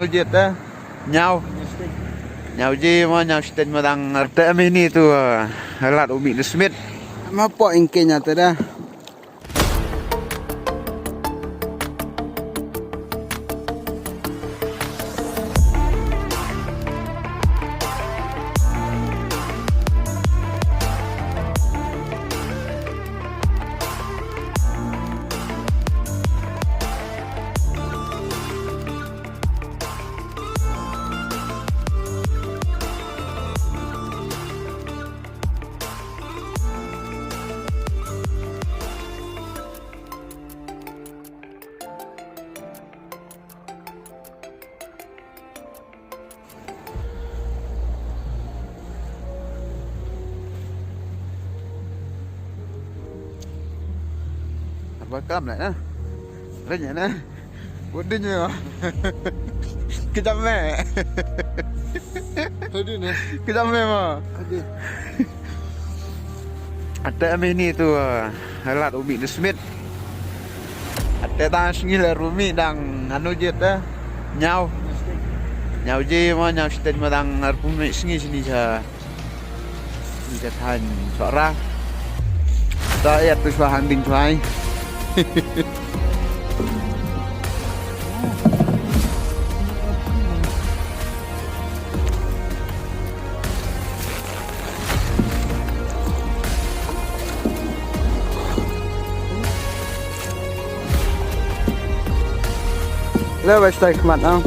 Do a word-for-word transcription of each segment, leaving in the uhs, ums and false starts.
Nu je te? Ñiaw. Ñiaw je mo, ñiaw stet mo dang. Te mi ni tu, eh, lat u mih da smit. Ma po ingke ñiaw te da. Ba kam le na. Re nya na. Bot din ya. Kejam me. Tadi na. Kejam me mo. Tadi. Ate mi ni tu, eh, lat u mih da smit. Ate ta sngi le ru mih dang anu je te. Ñiaw. Ñiaw je mo, ñiaw stet mo dang ar pu mih sngi sini sa. Ni ka than chwa ra. Ta ya tu chwa han ding chwa. Le ba stai khmat na.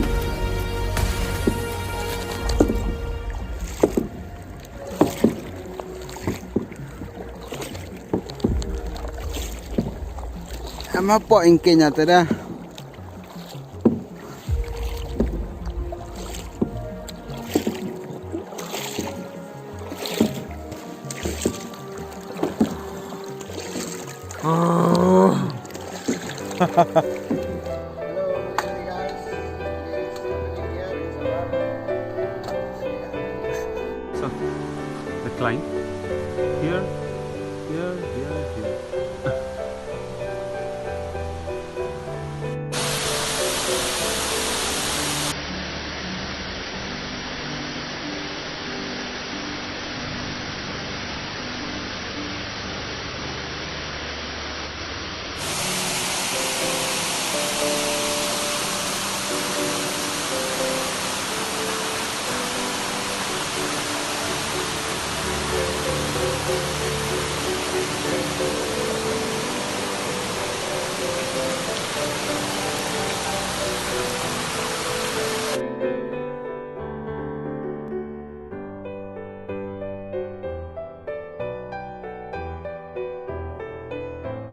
Ama po ingke ñiaw te da. So, the climb here, here,